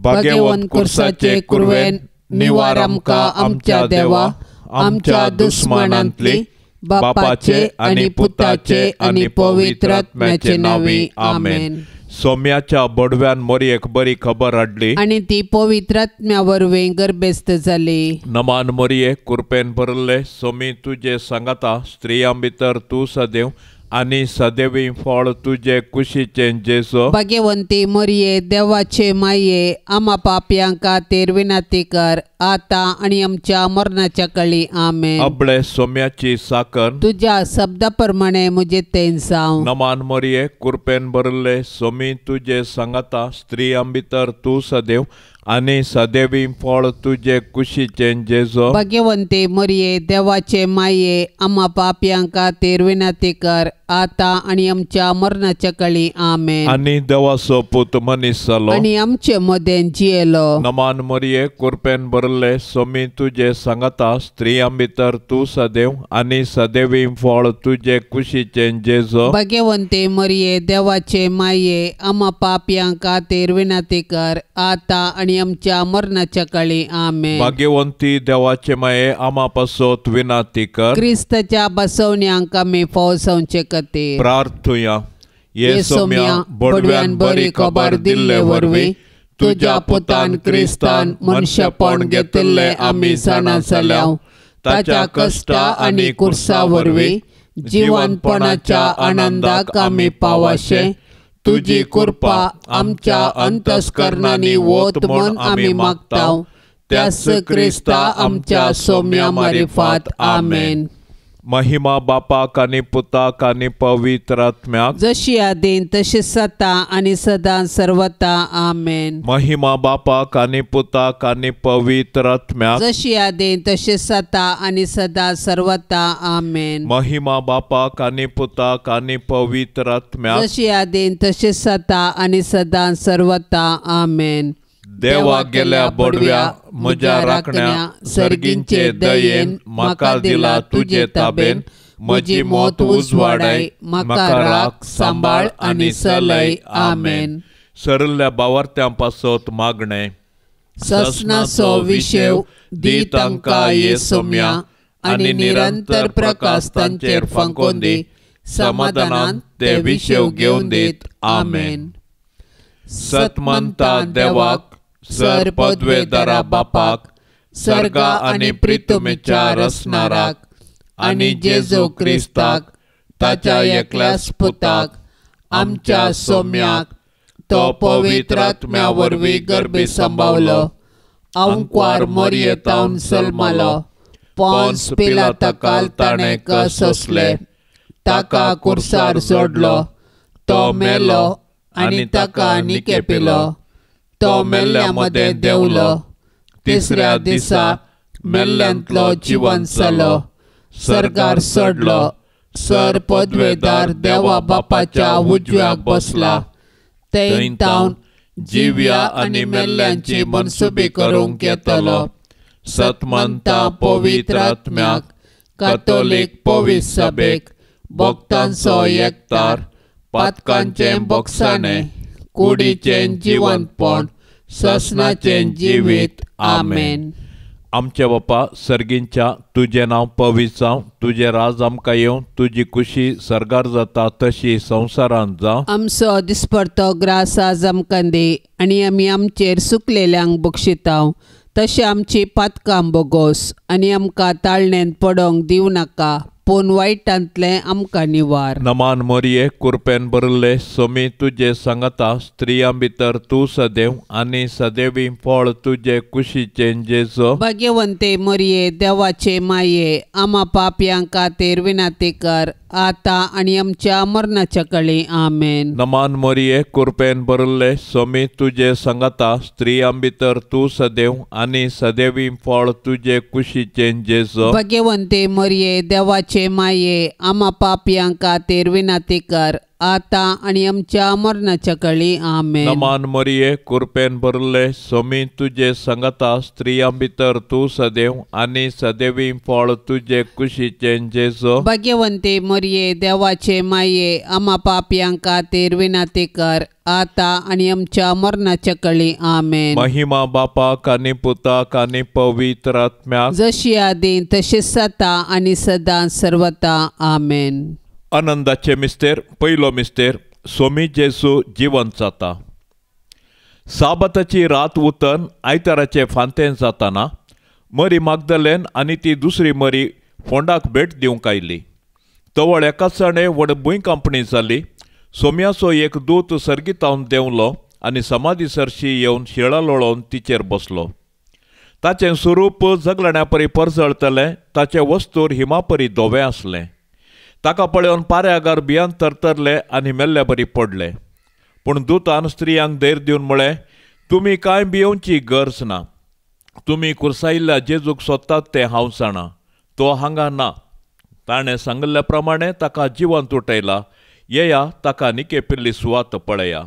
भाग्यवंत कुर्साचे कुरवेन निवार आमकां आमच्या देवा आमच्या दुस्मानांतली बापाचे आनी पुताचे आनी पवित्र आत्म्याचे नांवी आमेन. सोम्याच्या बडव्यान मोरयेक बरी खबर हाडली आनी ती पवित्र आत्म्या वरवीं गर्भेस्त जाली. नमान मोरये कुरपेन भरले सोमी तुजे सांगाता स्त्रियां भितर तूं सदैव आनी सदैवी फळ तुजे कुशीचें जेजू. भाग्यवंती मोरये देवाचे माये आमा पापयां खातीर विनंती कर आतां आनी आमच्या मरणाच्या कळी आमेन. अबळे सोम्याची साकर तुज्या शब्दा प्रमाणे म्हजे तें जावं. नमान मोरये कुरपेन भरले सोमी तुजे सांगाता स्त्रियां भितर तूं सदैव आनी सदैवी फळ तुजे कुशीचें जेजू. भाग्यवंती मोरये देवाचे माये आमा पापयां खातीर विनंती कर आतां आनी आमच्या मरणाच्या कळी आमेन. आनी देवाचो पूत मनीस जालो आनी आमचे मदें जियेलो. नमान मोरये कुरपेन भरले सोमी तुजे सांगाता स्त्रियां भितर तूं सदैव आनी सदैवी फळ तुजे कुशीचें जेजू. भाग्यवंती मोरये देवाचे माये आमा पापयां खातीर विनंती कर आतां आनी आमच्या मरणाच्या कळी आमेन. भाग्यवंती देवाचे माये आमा पासत विनंती कर. क्रिस्ताच्या बसवण्यांक आमी फाव जावचे खातीर प्रार्थुया. ये सोम्या बडव्यान बरी खबर दिल्ले वरवीं तुज्या पुतान क्रिस्तान मनशेपण घेतिल्लें आमी जाणा जाल्या. ताच्या कश्टा आनी कुर्सा वरवीं जिवनपणाच्या आनंदाक आमी पावाशें तुजी कृपा आमच्या अंतस्करणांनी वत म्हूण आमी मागता. त्याच क्रिस्ता आमच्या सोम्या मारिफात आमेन. महिमा बापाक आनी पुताक आनी पवित्र आत्म्याक जशी आदीन तशी सता आनी सदां सर्वता आमेन. महिमा बापाक आनी पुताक आनी पवित्र आत्म्याक जशी आदीन तशी सता आनी सदां सर्वता आमेन. महिमा बापाक आनी पुताक आनी पवित्र आत्म्याक जशी आदीन तशी सता आनी सदां सर्वता आमेन. देवा गेल्या बडव्या म्हज्या राखण्या सर्गींचे दयेन म्हाका दिला तुजे ताबेन म्हजी मौत उजवाडाय म्हाका राख सांबाळ आनी सलय आमेन. सरल्या बावार्थ्यां पासत मागणें. ससनाचो विशेव दी तांकां ये सोम्या आनी निरंतर प्रकाश तांचेर फांकोवन दी समाधानान ते विशेव घेवन दीत आमेन. सतमंता देवाक सर पदवेदारा बापाक सर्गा आनी प्रितुमेच्या रसनाराक आनी जेजू क्रिस्ताक ताच्या एकल्याच पुताक आमच्या सोम्याक तो पवित्र आत्म्या वरवीं गर्भी सांबावलो आंकवार मोरयेतावन सल्मालो पोन्स पिलाता ताणें कस सोंसले ताका कुर्सार जोडलो तो मेलो आनी ताका निकेपिलो तो मेल्ल्या मदें देंवलो तिसऱ्या दिसा मेल्ल्यांतलो जिवंत जालो सर्गार चडलो सर पदवेदार देवा बापाच्या उजव्याक बसला थंय तावन जिव्या आनी मेल्ल्यांची मनसुबी करूंक येतलो. सतमंता पवित्र आत्म्याक कातोलीक पवित्र सभेक भक्तांचो एकतार पातकांचें बोगसाणें कुडीचें जिवंतपण ससनाचें जिवीत आमेन. आमच्या बापा सर्गींच्या तुजें नांव पवित्र जावं, तुजें राज आमकां येवं, तुजी कुशी सर्गार जाता तशी संवसारांत जावं. आमचो दिसपडतो ग्रास आज आमकां दी आनी आमी आमचेर सुकलेल्यांक बक्षितांव तशें आमची पातकां बोगोस आनी आमकां ताळणेंत पडोंक दिवं नाका पूण वायटांतलें आमकां निवार. नमान मोरये कुरपेन भरिल्ले सोमी तुजे सांगाता स्त्रियां भितर तूं सदैव आनी सदैवी फळ तुजे कुशीचें जेजू. भाग्यवंते मोरये देवाचे माये आमा पापयां खातीर विनंती कर आतां आनी आमच्या मरणाच्या कळी आमेन. नमान मोरये कुरपेन भरिल्ले सोमी तुजे सांगाता स्त्रियां भितर तूं सदैव आनी सदैवी फळ तुजे कुशीचें जेजू. भाग्यवंते मोरये देवाचे माये आमा पापयां खातीर विनंती कर आतां आनी आमच्या मरणाच्या कळी. आमेन. नमान मरिये, कुरपेन भरले, सोमी तुजे संगता, स्त्रियां भितर तूं सदैव आनी सदैवी फळ तुजे कुशीचें जेजू. भाग्यवंती मरिये, देवाचे माये, आमा पापयां खातीर विनंती कर, आतां आनी आमच्या मरणाच्या कळी. आमेन. महिमा बापाक आनी पुताक आनी पवित्र आत्म्याक, जशी आदी तशीच सता आनी सदां सर्वता. आमेन. आनंदाचे मिस्तेर. पयलो मिस्तेर, सोमी जेजू जिवंत जाता. साबाताची रात उतन आयताराचे फांतें जाताना मरी मागदलेन आनी ती दुसरी मरी फोंडाक भेट दिवंक आयली. तवळ एकाच जाणें व्हड भूंयकांपणी जाली. सोम्याचो एक दूत सर्गीतावन देंवलो आनी समाधी सरशी येवन शिळा लोळोवन तिचेर बसलो. ताचें स्वरूप जगलण्या परी परजळतलें, ताचें वस्तूर हिमापरी धवें आसलें. ताका पळोवन पाऱ्यागार भियान थरथरले आनी मेल्ल्या बरी पडले. पूण दुतान स्त्रियांक धैर्य दिवन म्हळें, तुमी कांय भियोवची गरज ना. तुमी कुर्सायिल्ल्या जेजूक सोदतात तें हांव जाणा. तो हांगा ना. ताणें सांगिल्ल्या प्रमाणें ताका जिवंत उठयला. येया, ताका निकेपिल्ली सुवात पळया.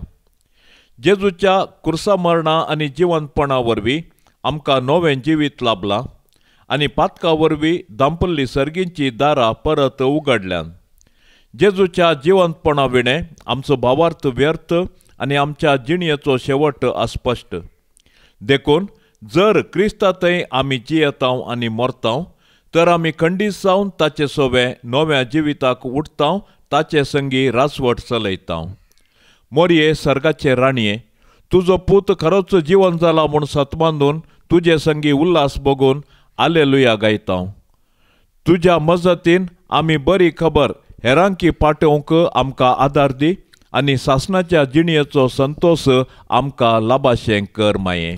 जेजूच्या कुर्सा मरणा आनी जिवंतपणा वरवीं आमकां नवें जिवीत लाभलां आनी पातका वरवीं दांपल्ली सर्गींची दारां परत उगडल्यान. जेजूच्या जिवंतपणा विणें आमचो भावार्थ व्यर्थ आनी आमच्या जिणयेचो शेवट अस्पश्ट. देखून जर क्रिस्ता थंय आमी जियेतांव आनी मरतांव तर आमी खंडीत जावन ताचे सोवे नव्या जिविताक उठतांव, ताचे संगी रासवट चलयतांव. मोरये सर्गाचे राणये, तुजो पूत खरोच जिवन जाला म्हूण सतमानून तुजे संगी उल्हास बगून आलेलुया गायतांव. तुज्या मजतीन आमी बरी खबर हेरांकी पाठोवंक आमकां आदार दी आनी सासणाच्या जिणयेचो संतोश आमकां लाभाशें कर माये.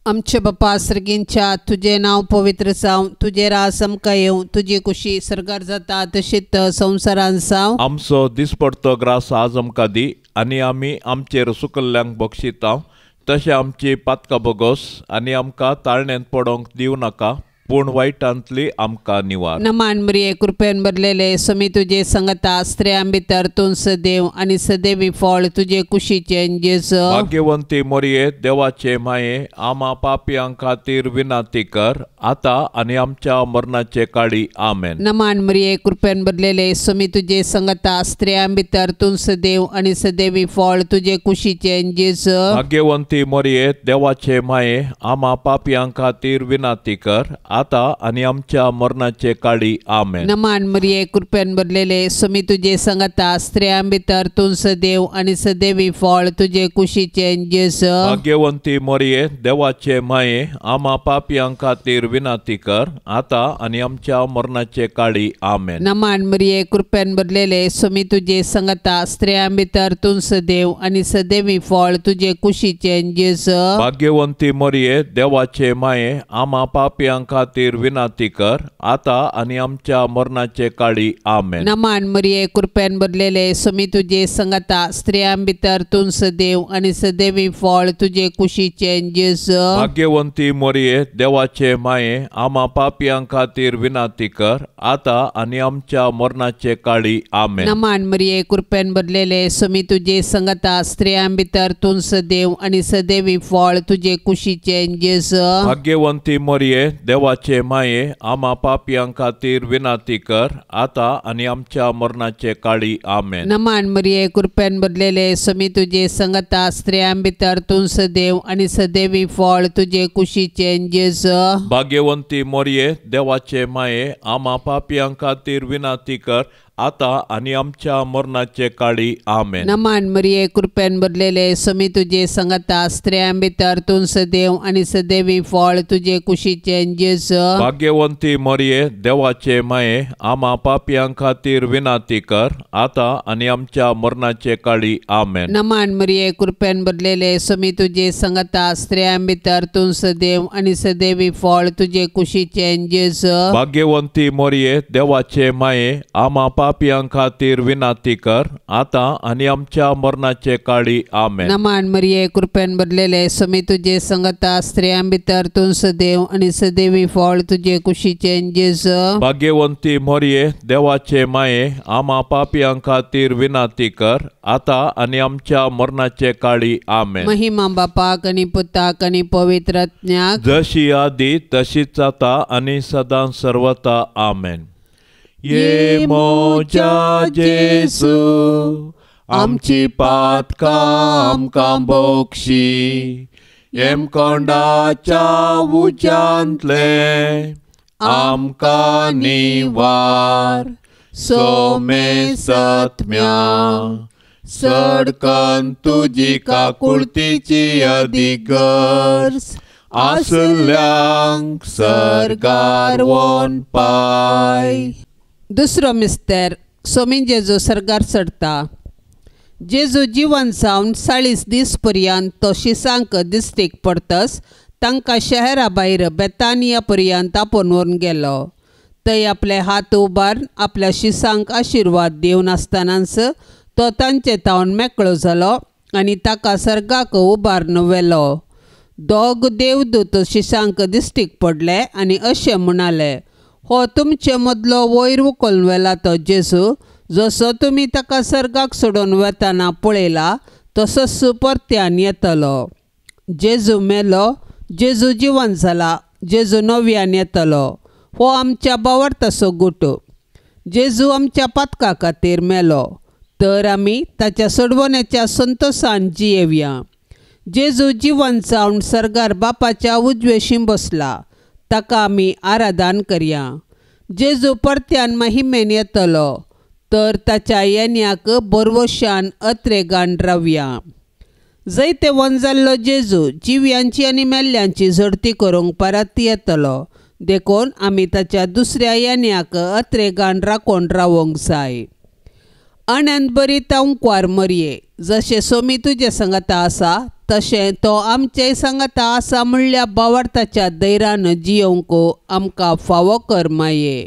आमचे बापा सर्गींच्या, तुजें नांव पवित्र जावं, तुजें राज आमकां येवं, तुजी कुशी सर्गार जाता तशीच संवसारान जावं. आमचो दिसपडतो ग्रास आज आमकां दी आनी आमी आमचेर सुकल्ल्यांक बक्षितांव तशें आमची पातकां बोगोस आनी आमकां ताळण्यांत पडोवंक दिवं नाका, पूण वायटांतली आमकां निवार. नमान मरिये, कृपेन भरलेले, सोमी तुजे संगता, स्त्रियां भितर तूं सदैव आनी सदैवी फळ तुजे कुशीचें जेजू. भाग्यवंती मरिये, देवाचे माये, आमा पापयां खातीर विनंती कर, आतां आनी आमच्या मरणाचे काळी. आमेन. नमान मरिये, कृपेन भरलेले, सोमी तुजे संगता, स्त्रियां भितर तूं सदैव आनी सदैवी फळ तुजे कुशीचें जेजू. भाग्यवंती मरिये, देवाचे माये, आमा पापयां खातीर विनंती कर, आतां आनी आमच्या मरणाचे काळी. आमेन. नमान मरिये, कृपेन भरलेले, सोमी तुजे संगता, स्त्रियां भितर तूं सदैव आनी सदैवी फळ तुजे कुशीचें जेजू. भाग्यवंती मरिये, देवाचे माये, आमा पापयां खातीर विनंती कर, आतां आनी आमच्या मरणाचे काळी. आमेन. नमान मरिये, कृपेन भरलेले, सोमी तुजे संगता, स्त्रियां भितर तूं सदैव आनी सदैवी फळ तुजे कुशीचें जेजू. भाग्यवंती मरिये, देवाचे माये, आमा पापयां खातीर विनंती कर, आतां आनी आमच्या मरणाचे काळी. आमेन. नमान मरिये, कृपेन भरलेले, सोमी तुजे संगता, स्त्रियां भितर तूं सदैव आनी सदैवी फळ तुजे कुशीचें जेजू. भाग्यवंती मरिये, देवाचे माये, आमा पापयां खातीर विनंती कर, आतां आनी आमच्या मरणाचे काळी. आमेन. नमान मरिये, कृपेन भरलेले, सोमी तुजे संगता, स्त्रियां भितर तूं सदैव आनी सदैवी फळ तुजे कुशीचें जेजू. भाग्यवंती मरिये, देवाचे माये, आमा पापयां खातीर विनंती कर, आतां आनी आमच्या मरणाचे काळी. आमेन. नमान मरिये, कृपेन भरलेले, सोमी तुजे संगता, स्त्रियां भितर तूं सदैव आनी सदैवी फळ तुजे कुशीचें जेजू. भाग्यवंती मरिये, देवाचे माये, आमा पापयां खातीर विनंती कर, आतां आनी आमच्या मरणाचे काळी. आमेन. नमान मरिये, कृपेन भरलेले, सोमी तुजे संगता, स्त्रियां भितर तूं सदैव आनी सदैवी फळ तुजे कुशीचें जेजू. भाग्यवंती मरिये, देवाचे माये, आमा पापयां खातीर विनंती कर, आतां आनी आमच्या मरणाचे काळी. आमेन. नमान मरिये, कृपेन भरलेले, सोमी तुजे संगता, स्त्रियां भितर तूं सदैव आनी सदैवी फळ तुजे कुशीचें जेजू. भाग्यवंती मरिये, देवाचे माये, आमा पापयां खातीर विनंती कर आतां आनी आमच्या मरणाचे काळी. आमेन. नमान मरिये कृपेन भरलेले स्वामी तुजे संगता, स्त्रियां भितर तूं सदैव आनी सदैवी फळ तुजे कुशीचें जेजू. भाग्यवंती मरिये देवाचे माये आमा पापयां खातीर विनंती कर आतां आनी आमच्या मरणाचे काळी. आमेन. महिमा बापाक आनी पुताक आनी पवित्र आत्म्याक, जशी आदी तशीच आतां आनी सदां सर्वता. आमेन. ये मोजा जेजू आमची पातकां आमकां बोक्षी, येमकोंडाच्या उज्यांतले आमकां निवार, सोमे सत्म्या सडकन तुजी काकुळतीची अदीक गरज आसल्यांक सर्गार वोन पाय. दुसरो मिस्तेर सोमी जेजू सर्गार चडटा. जेजू जिवन जावन 40 दीस पर्यंत तो शिसांक दिश्टीक पडतस तांकां शहरा भायर बेतानिया पर्यंत आपोवन व्हरून गेलो. थंय आपले हात उबारून आपल्या शिसांक आशिर्वाद दिवन आसतनाच तो तांचे तावन मेकळो जालो आनी ताका सर्गाक उबारून व्हेलो. दोग देवदूत शिसांक दिश्टीक पडले आनी अशें म्हणाले, हो तुमचे मदलो वयर उखलून व्हेला तो जेजू, जसो तुमी ताका सर्गाक सोडून वेतना पळयला तसोच परत्यान येतलो. जेजू मेलो, जेजू जिवन जाला, जेजू नव्यान येतलो. हो आमच्या बावडताचो गुट. जेजू आमच्या पातका खातीर मेलो तर आमी ताच्या सोडवण्याच्या संतोशान जियेवया. जेजू जिवन जावन सर्गार बापाच्या उजवेशीं बसला, ताका आमी आराधन करया. जेजू परत्यान महिमेन येतलो तर ताच्या येण्याक बरवशान अत्रेगान रावया. जैतेवन जाल्लो जेजू जिव्यांची आनी मेल्ल्यांची झडती करूंक परत येतलो, देखून आमी ताच्या दुसऱ्या येण्याक अत्रेगान राखून रावंक जाय. आनंद बरी तांकवार मरये, जशें सोमी तुजे संगता आसा तशें तो आमचे संगता आसा म्हणल्या बावडताच्या धैर्यान जियोवंक आमकां फावो कर माये.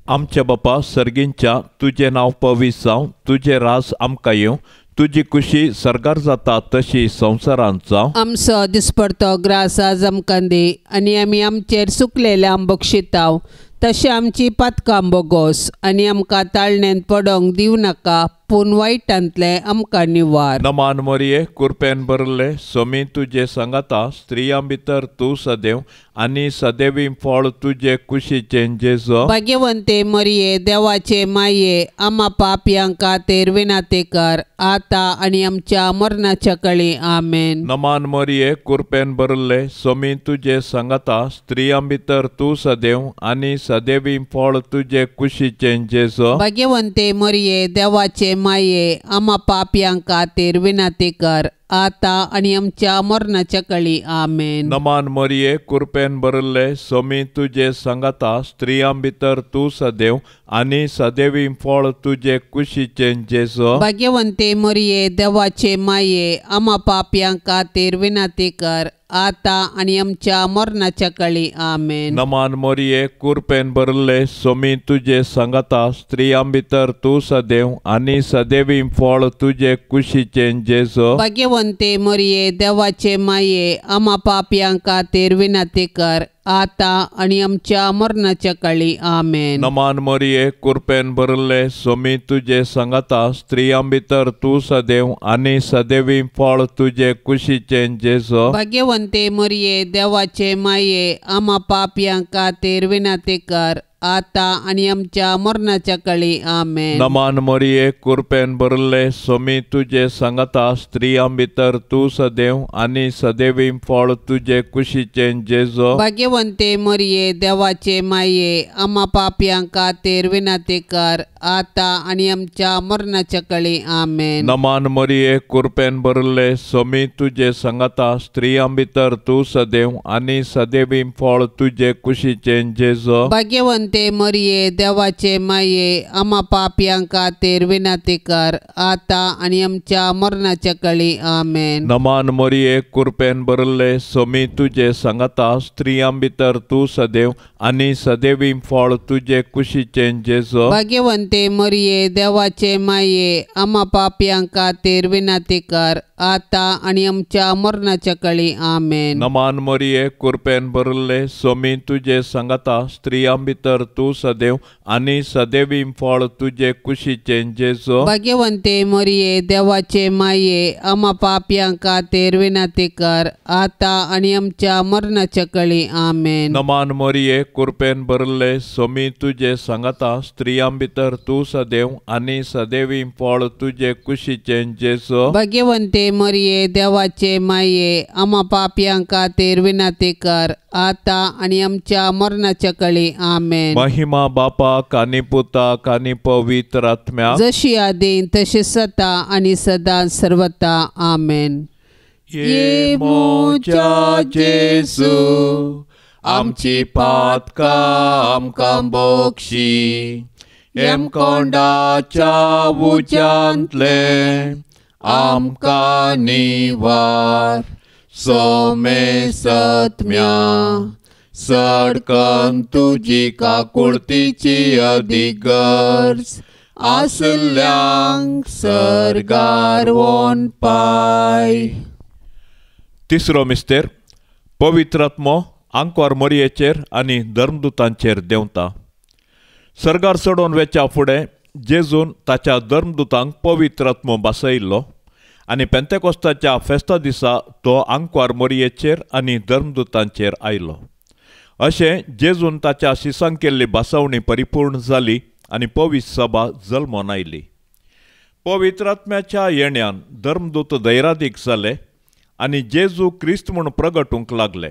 आमच्या बापा सर्गींच्या तुजें नांव पवित्र जावं, तुजें राज आमकां येवं, तुजी कुशी सर्गार जाता तशी संवसारांत जावं. आमचो दिसपडतो ग्रास आज आमकां दी आनी आमी आमचेर सुकलेल्या बक्षिताव तशें आमची पातकां बोगोस आनी आमकां ताळणेंत पडोंक दिवं नाका, पूण वायटांतलें आमकां निवार. नमान मरिये कृपेन भरले सोमी तुजे संगता, स्त्रियां भितर तूं सदैव आनी सदैवी फळ तुजे कुशीचें जेजू. भाग्यवंते मरिये देवाचे माये आमा पापयां खातीर विनंती कर आतां आनी आमच्या मरणाच्या कळी. आमेन. नमान मरिये कृपेन भरले सोमी तुजे संगता, स्त्रियां भितर तूं सदैव आनी सदैवी फळ तुजे कुशीचें जेजू. भाग्यवंते मरिये देवाचे माये आमा पापयां खातीर विनंती कर आतां आनी आमच्या मरणाच्या कळी. आमेन. नमान मरिये कृपेन भरले सोमी तुजे संगता, स्त्रियां भितर तूं सदैव आनी सदैवी फळ तुजे कुशीचें जेजू. भाग्यवंते मरिये देवाचे माये आमा पापयां खातीर विनंती कर आतां आनी आमच्या मरणाच्या कळी. आमेन. नमान मरिये कृपेन भरले सोमी तुजे संगता, स्त्रियां भितर तूं सदैव आनी सदैवी फळ तुजे कुशीचें जेजू. भाग्यवंते मरिये देवाचे माये आमा पापयां खातीर विनंती कर आतां आनी आमच्या मरणाच्या कळी. आमेन. नमान मरिये कृपेन भरले सोमी तुजे संगता, स्त्रियां भितर तूं सदैव आनी सदैवी फळ तुजे कुशीचें जेजू. भाग्यवंते मरिये देवाचे माये आमा पापयां खातीर विनंती कर आतां आनी आमच्या मरणाच्या कळी. आमेन. नमान मरिये कृपेन भरले सोमी तुजे संगता, स्त्रियां भितर तूं सदैव आनी सदैवी फळ तुजे कुशीचें जेजू. भाग्यवंते मरिये देवाचे माये आमा पापयां खातीर विनंती कर आतां आनी आमच्या मरणाच्या कळी. आमेन. नमान मरिये कृपेन भरले सोमी तुजे संगता, स्त्रियां भितर तूं सदैव आनी सदैवी फळ तुजे कुशीचें जेजू. भाग्यवंते भाग्यवंते मरिये देवाचे माये आमा पापयां खातीर विनंती कर आतां आनी आमच्या मरणाच्या कळी आमेन. नमान मरिये कृपेन भरिल्ले स्वामी तुजे सांगाता स्त्रियां भितर तूं सदैव आनी सदैवी फळ तुजे कुशीचें जेजू. भाग्यवंते मरिये देवाचे माये आमा पापयां खातीर विनंती कर आतां आनी आमच्या मरणाच्या कळी आमेन. नमान मरिये कृपेन भरिल्ले स्वामी तुजे सांगाता स्त्रियां भितर तूं सदैव आनी सदैवी फळ तुजे कुशीचें जेजू. भाग्यवंते मरिये देवाचे माये आमा पापयां खातीर विनंती कर आतां आनी आमच्या मरणाच्या कळी आमेन. नमान मरिये कृपेन भरिल्ले स्वामी तुजे सांगाता स्त्रियां भितर तूं सदैव आनी सदैवी फळ तुजे कुशीचें जेजू. भाग्यवंते मरिये देवाचे माये आमा पापयां खातीर विनंती कर आतां आनी आमच्या मरणाच्या कळी आमेन. महिमा बापाक आनी पुताक आनी पवित्र आत्म्याक जशी आदीं तशी सदा आनी सदां सर्वता आमेन. ये म्हज्या जेजू आमची पातकां आमकां बक्षी हेमकोंडाच्या उज्यांतलें आमकां निवार सोमे सत्म्या सडकन तुजी काकुळतीची अदीक गरज आसल्यांक सर्गार वोन पाय. तिसरो मिस्तेर पवित्र आत्मो आंकवार मोरयेचेर आनी धर्मदूतांचेर देंवता. सर्गार चडोवन वेच्या फुडें जेजून ताच्या धर्मदूतांक पवित्र आत्मो भासयिल्लो आनी पेंतेकोस्ताच्या फेस्ता दिसा तो आंकवार मोरयेचेर आनी धर्मदूतांचेर आयलो. अशें जेजून ताच्या शिसांक केल्ली भासावणी परिपूर्ण जाली आनी पवित्र सभा जल्मोन आयली. पवित्र आत्म्याच्या येण्यान धर्मदूत धैरादीक जाले आनी जेजू क्रिस्त म्हूण प्रगटूंक लागले.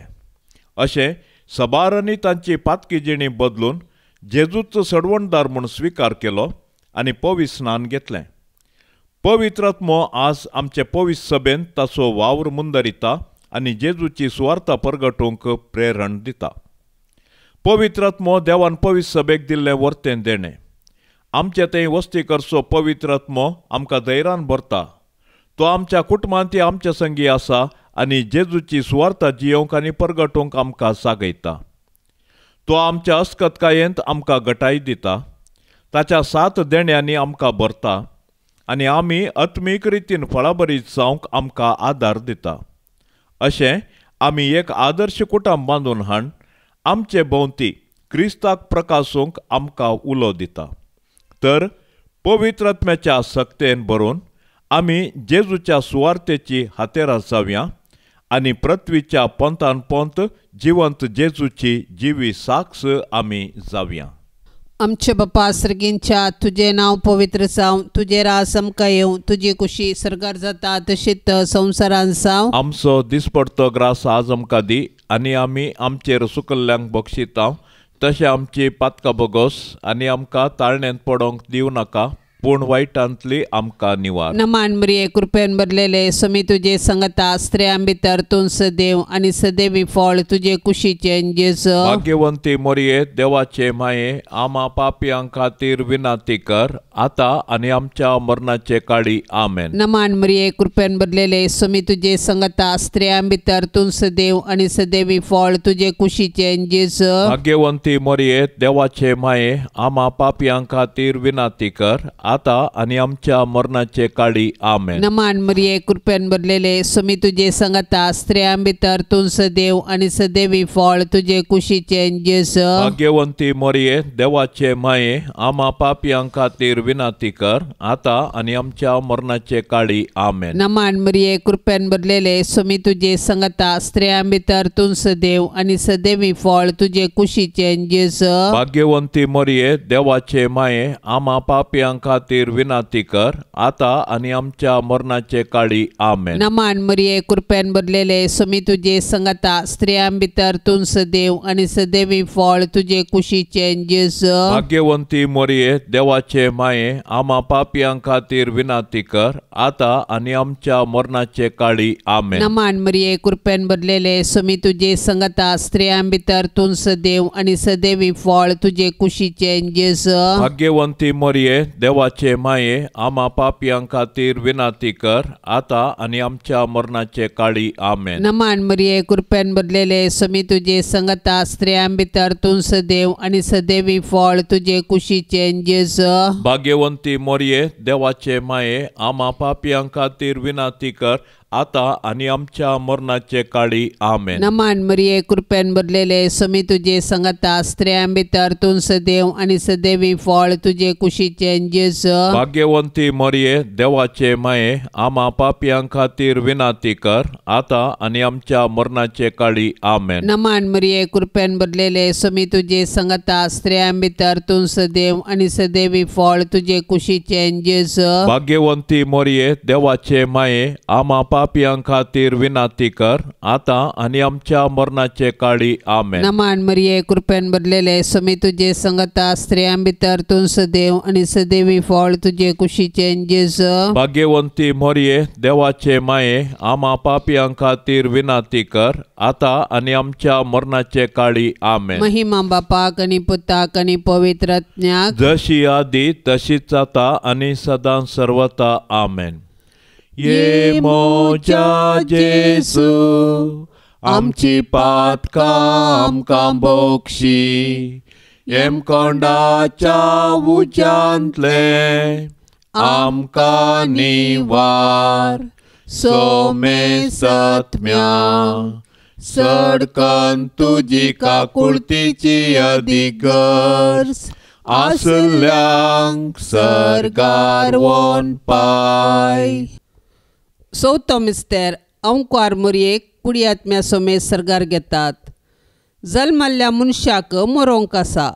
अशें सबारांनी तांची पातकी जिणी बदलून जेजूचो सडवणदार म्हूण स्विकार केलो आनी पवित्र स्नान घेतलें. पवित्र आत्मो आज आमचे पवित्र सभेंत ताचो वावर मुंदरिता आनी जेजूची सुवार्ता परगटूंक प्रेरण दिता. पवित्र आत्मो देवान पवित्र सभेक दिल्लें वर्तें देणें. आमचे थंय वस्ती करचो पवित्र आत्मो आमकां धैर्यान भरता. तो आमच्या कुटुंबांत आमच्या संगी आसा आनी जेजूची सुवार्ता जियोवंक आनी परगटूंक आमकां जागयता. तो आमच्या अस्कतकायेंत आमकां गटाय दिता. ताच्या सात देण्यांनी आमकां भरता आनी आमी आत्मीक रितीन फळाबरीत जावंक आमकां आदार दिता. अशें आमी एक आदर्श कुटुंब बांदून हाण आमचे भोंवती क्रिस्ताक प्रकासूंक आमकां उलो दिता. तर पवित्र आत्म्याच्या सक्तेन भरून आमी जेजूच्या सुवार्तेची हातेरां जावया आनी पृथ्वीच्या पोंतान पोंत जिवंत जेजूची जिवी साक्ष आमी जावया. आमचे बापा सर्गींच्या तुजें नांव पवित्र जावं, तुजें राज आमकां येवं, तुजी कुशी सर्गार जाता तशीच संवसारान जावं. आमचो दिसपडतो ग्रास आज आमकां दी आनी आमी आमचेर सुकल्ल्यांक बक्षिता तशें आमची पातकां बोगोस आनी आमकां ताळण्यांत पडोवंक दिवं नाका पूण वायटांतली आमकां निवार. नमान मरिये कृपेन भरलेले स्वामी तुजे संगता स्त्रियां भितर तूं सदैव आनी सदैवी फळ तुजे कुशीचें जेजू. भाग्यवंती मरिये देवाचे माये आमा पापयां खातीर विनंती कर आतां आनी आमच्या मरणाचे काळी आमेन. नमान मरिये कृपेन भरलेले स्वामी तुजे संगता स्त्रियां भितर तूं सदैव आनी सदैवी फळ तुजे कुशीचें जेजू. भाग्यवंती मरिये देवाचे माये आमा पापयां खातीर विनंती कर आतां आनी आमच्या मरणाचे काळी आमेन. नमान मरिये कृपेन भरलेले स्वामी तुजे संगता स्त्रियां भितर तूं सदैव आनी सदैवी फळ तुजे कुशीचें जेजू. भाग्यवंती मरिये देवाचे माये आमा पापयां खातीर विनंती कर आतां आनी आमच्या मरणाचे काळी आमेन. नमान मरिये कृपेन भरलेले स्वामी तुजे संगता स्त्रियां भितर तूं सदैव आनी सदैवी फळ तुजे कुशीचें जेजू. भाग्यवंती मरिये देवाचे माये आमा पापयां खातीर खातीर विनंती कर, आतां आनी आमच्या मरणाचे काळी. आमेन. नमान मरिये, कृपेन भरलेले, स्वामी तुजे संगता, स्त्रियां भितर तूं सदैव आनी सदैवी फळ तुजे कुशीचें जेजू. भाग्यवंती मरिये, देवाचे माये, आमा पापयां खातीर विनंती कर, आतां आनी आमच्या मरणाचे काळी. आमेन. नमान मरिये, कृपेन भरलेले, स्वामी तुजे संगता, स्त्रियां भितर तूं सदैव आनी सदैवी फळ तुजे कुशीचें जेजू. भाग्यवंती मरिये, देवाचे माये, आमा पापयां खातीर विनंती कर, आतां आनी आमच्या मरणाचे काळी. आमेन. नमान मरिये, कृपेन भरलेले, स्वामी तुजे संगता, स्त्रियां भितर तूं सदैव आनी सदैवी फळ तुजे कुशीचें जेजू. भाग्यवंती मरिये, देवाचे माये, आमा पापयां खातीर विनंती कर, आतां आनी आमच्या मरणाचे काळी. आमेन. नमान मरिये, कृपेन भरलेले, स्वामी तुजे संगता, स्त्रियां भितर तूं सदैव आनी सदैवी फळ तुजे कुशीचें जेजू. भाग्यवंती मरिये, देवाचे माये, आमा पापयां खातीर विनंती कर, आतां आनी आमच्या मरणाचे काळी. आमेन. नमान मरिये, कृपेन भरलेले, स्वामी तुजे संगता, स्त्रियां भितर तूं सदैव आनी सदैवी फळ तुजे कुशीचें जेजू. भाग्यवंती मरिये, देवाचे माये, आमा पापयां खातीर विनंती कर, आतां आनी आमच्या मरणाचे काळी. आमेन. नमान मरिये, कृपेन भरलेले, स्वामी तुजे संगता, स्त्रियां भितर तूं सदैव आनी सदैवी फळ तुजे कुशीचें जेजू. भाग्यवंती मरिये, देवाचे माये, आमा पापयां खातीर विनंती कर, आतां आनी आमच्या मरणाचे काळी. आमेन. महिमा बापाक आनी पुताक आनी पवित्र आत्म्याक, जशी आदी तशीच आतां आनी सदां सर्वता. आमेन. ये मोजा जेजू, आमची पातकां आमकां बोक्षी, येमकोंडाच्या उज्यांतले आमकां निवार, सोमे सत्म्या सडकन तुजी काकुळतीची अधिगर्ज आसल्यांक सर्गार वोन पाय. चवथो मिस्तेर अंकुआर मोरयेक कुडी आत्म्या सोमेत सर्गार घेतात. जल्मल्ल्या मनशाक मरोंक आसा.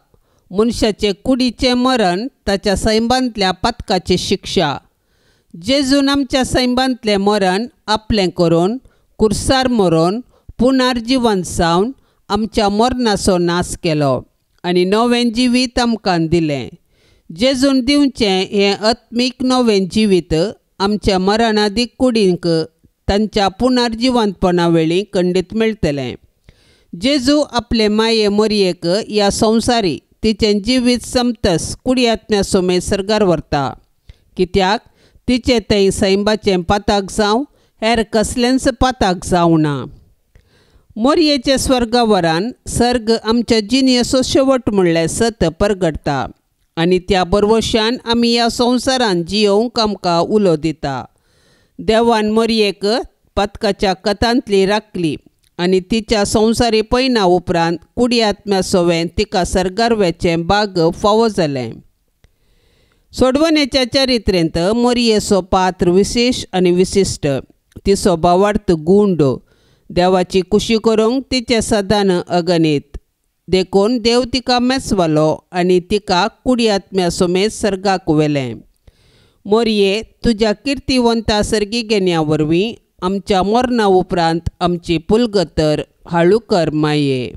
मनशाचे कुडीचें मरण ताच्या सैमांतल्या पातकाची शिक्षा. जेजून आमच्या सैमांतलें मरण आपलें करून कुर्सार मरोन पुनर्जिवन जावन आमच्या मरणाचो नाश केलो आनी नवें जिवीत आमकां दिलें. जेजून दिवचें हें आत्मीक नवें जिवीत आमच्या मरणादीक कुडींक तांच्या पुनर्जिवंतपणा वेळी खंडीत मेळटलें. जेजू आपले माये मोरयेक ह्या संवसारी तिचें जिवीत समतस कुडी आत्म्या सोमेत सर्गार व्हरता, कित्याक तिचें थंय सैमाचें पाताक जावं हेर कसलेंच पाताक जावना. मोरयेचे स्वर्गावरान सर्ग आमच्या जिणेचो शेवट म्हणल्यार सत परगटता आनी त्या बरवशान आमी ह्या संवसारान जियोवंक आमकां उलो दिता. देवान मोरयेक पातकाच्या कथांतली राखली आनी तिच्या संवसारी पयना उपरांत कुडी आत्म्या सोवें तिका सर्गार वेचें बाग फावो जालें. सोडवणेच्या चरित्रेंत मोरयेचो पात्र विशेश आनी विशिश्ट. तिचो भावार्थ गुंड, देवाची कुशी करूंक तिचें सदान अगणीत, देखून देव तिका मेसवालो आनी तिका कुडी आत्म्या समेत सर्गाक व्हेलें. मोरये, तुज्या किर्तिवंता सर्गी घेण्या वरवीं आमच्या मरणा उपरांत आमची पुलगतर हाळू कर माये.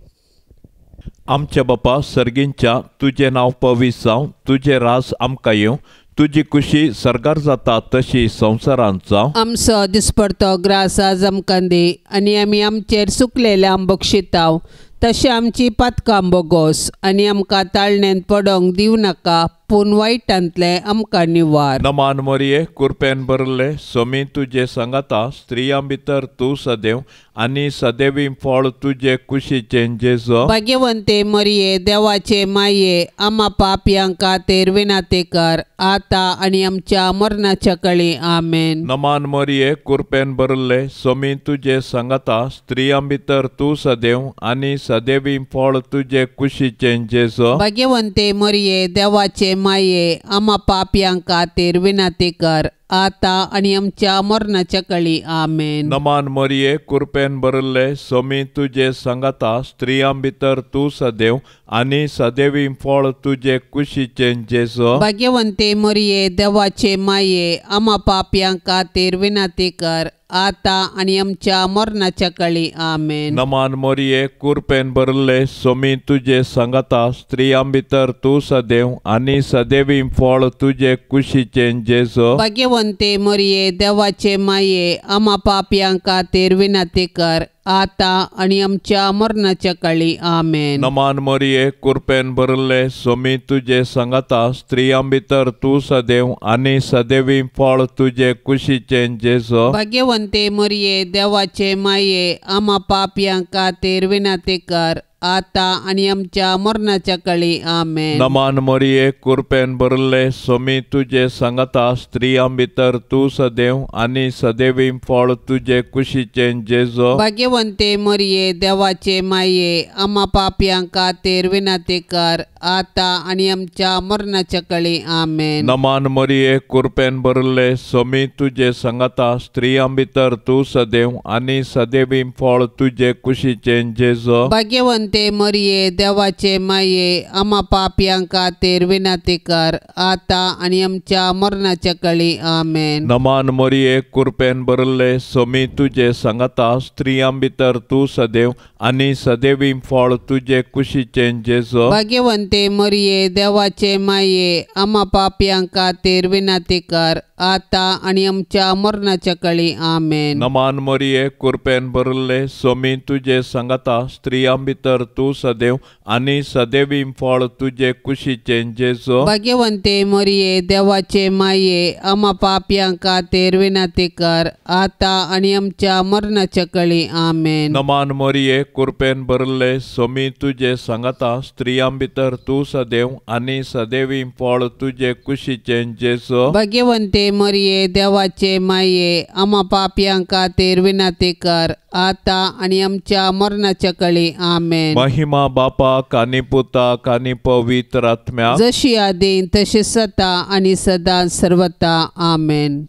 आमच्या बापा सर्गींच्या, तुजें नांव पवित्र जावं, तुजें राज आमकां येवं, तुजी कुशी सर्गार जाता तशी संवसारांत जावं. आमचो दिसपडतो ग्रास आज आमकां दी आनी आमी आमचेर सुकलेल्या बक्षिताव तशें आमची पातकां बोगोस आनी आमकां ताळणेंत पडोंक दिवं नाका, पूण वायटांतलें आमकां निवार. नमान मरिये, कुरपेन भरले, सोमी तुजे सांगाता, स्त्रियां भितर तूं सदैव आनी सदैवी फळ तुजे कुशीचें जेजू. भाग्यवंते मरिये, देवाचे माये, आमा पापयांक खातीर विनंती कर, आतां आनी आमच्या मरणाच्या कळी. आमेन. नमान मरिये, कुरपेन भरले, सोमी तुजे सांगाता, स्त्रियां भितर तूं सदैव आनी सदैवी फळ तुजे कुशीचें जेजू. भाग्यवंते मरिये, देवाचे माये आमा पापयां खातीर विनंती कर आतां आनी आमच्या मरणाच्या कळी आमेन। नमान मरिये कुरपेन भरिल्ले सोमी तुजे सांगाता स्त्रियां भितर तूं सदैव आनी सदैवी फळ तुजे कुशीचें जेजू। भाग्यवंते मरिये देवाचे माये आमा पापयां खातीर विनंती कर आतां आनी आमच्या मरणाच्या कळी आमेन। नमान मरिये कुरपेन भरिल्ले सोमी तुजे सांगाता स्त्रियां भितर तूं सदैव आनी सदैवी फळ तुजे कुशीचें जेजू। भाग्यवंते मरिये देवाचे माये आमा पापयां खातीर विनंती कर आतां आनी आमच्या मरणाच्या कळी आमेन। नमान मरिये कुरपेन भरिल्ले सोमी तुजे सांगाता स्त्रियां भितर तूं सदैव आनी सदैवी फळ तुजे कुशीचें जेजू। भाग्यवंते मरिये देवाचे माये आमा पापयां खातीर विनंती कर आतां आनी आमच्या मरणाच्या कळी आमेन। नमान मरिये कुरपेन भरिल्ले सोमी तुजे सांगाता स्त्रियां भितर तूं सदैव आनी सदैवी फळ तुजे कुशीचें जेजू। भाग्यवंते मरिये देवाचे माये आमा पापयां खातीर विनंती कर आतां आनी आमच्या मरणाच्या कळी आमेन। नमान मरिये कुरपेन भरिल्ले सोमी तुजे सांगाता स्त्रियां भितर तूं सदैव आनी सदैवी फळ तुजे कुशीचें जेजू। भाग्यवंते मरिये देवाचे माये आमा पापयां खातीर विनंती कर आतां आनी आमच्या मरणाच्या कळी आमेन। नमान मरिये कुरपेन भरिल्ले सोमी तुजे सांगाता स्त्रियां भितर तूं सदैव आनी सदैवी फळ तुजे कुशीचें जेजू। भाग्यवंते मरिये देवाचे माये आमा पापयां खातीर विनंती कर आतां आनी आमच्या मरणाच्या कळी आमेन। नमान मरिये कुरपेन भरिल्ले सोमी तुजे सांगाता स्त्रियां भितर तूं सदैव आनी सदैवी फळ तुजे कुशीचें जेजू। भाग्यवंते मरिये देवाचे माये आमा पापयां खातीर विनंती कर आतां आनी आमच्या मरणाच्या कळी आमेन। नमान मरिये कुरपेन भरिल्ले सोमी तुजे सांगाता स्त्रियां भितर तूं सदैव आनी सदैवी फळ तुजे कुशीचें जेजू। भाग्यवंते मरिये देवाचे माये आमा पापयां खातीर विनंती कर आतां आनी आमच्या मरणाच्या कळी आमेन। महिमा बापाक आनी पुताक आनी पवित्र आत्म्याक, जशी आदीं तशी सदा आनी सदा सर्वता आमेन।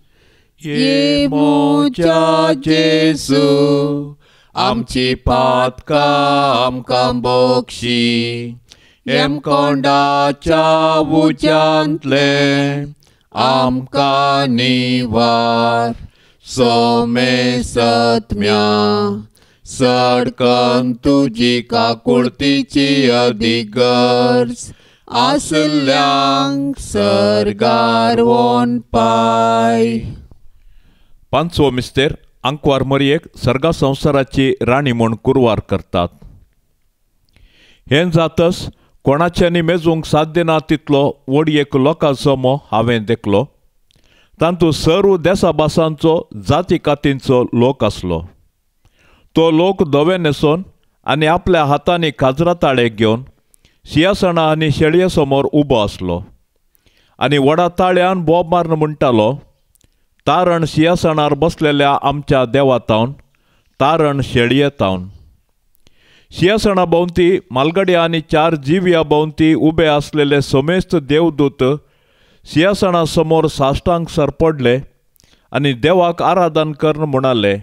ये मोच्या जेजू आमची पातकां आमकां बक्षी, हेमकोंडाच्या उज्यांतले आमकां निवार, सोमे सत्म्या सडकन तुजी काकुळतीची अदीक गरज आसल्यांक सर्गार वोन पाय। पांचवो मिस्तेर आंकवार मरियेक सर्गा संवसाराची राणी म्हूण कुरवार करतात। हें जातस कोणाच्यानी मेजूंक साध्य ना तितलो व्हड एक लोकां जमो हांवें देखलो। तातूंत सर्व देसा भासांचो जाती कातींचो लोक आसलो। तो लोक धवे न्हेसोन आनी आपल्या हातांनी काजरा ताळे घेवन सिंहासनां आनी शेळये समोर उबो आसलो आनी व्हडा ताळ्यान बोब मारून म्हणटालो, तारण सिंहासनार बसलेल्या आमच्या देवा तावन, तारण शेळये तावन। सिंहासना भोंवती मालगड्या आनी चार जिव्या भोंवती उबे आसलेले समेस्त देवदूत सिंहासना समोर साश्टांक सरपडले आनी देवाक आराधन करून म्हणाले,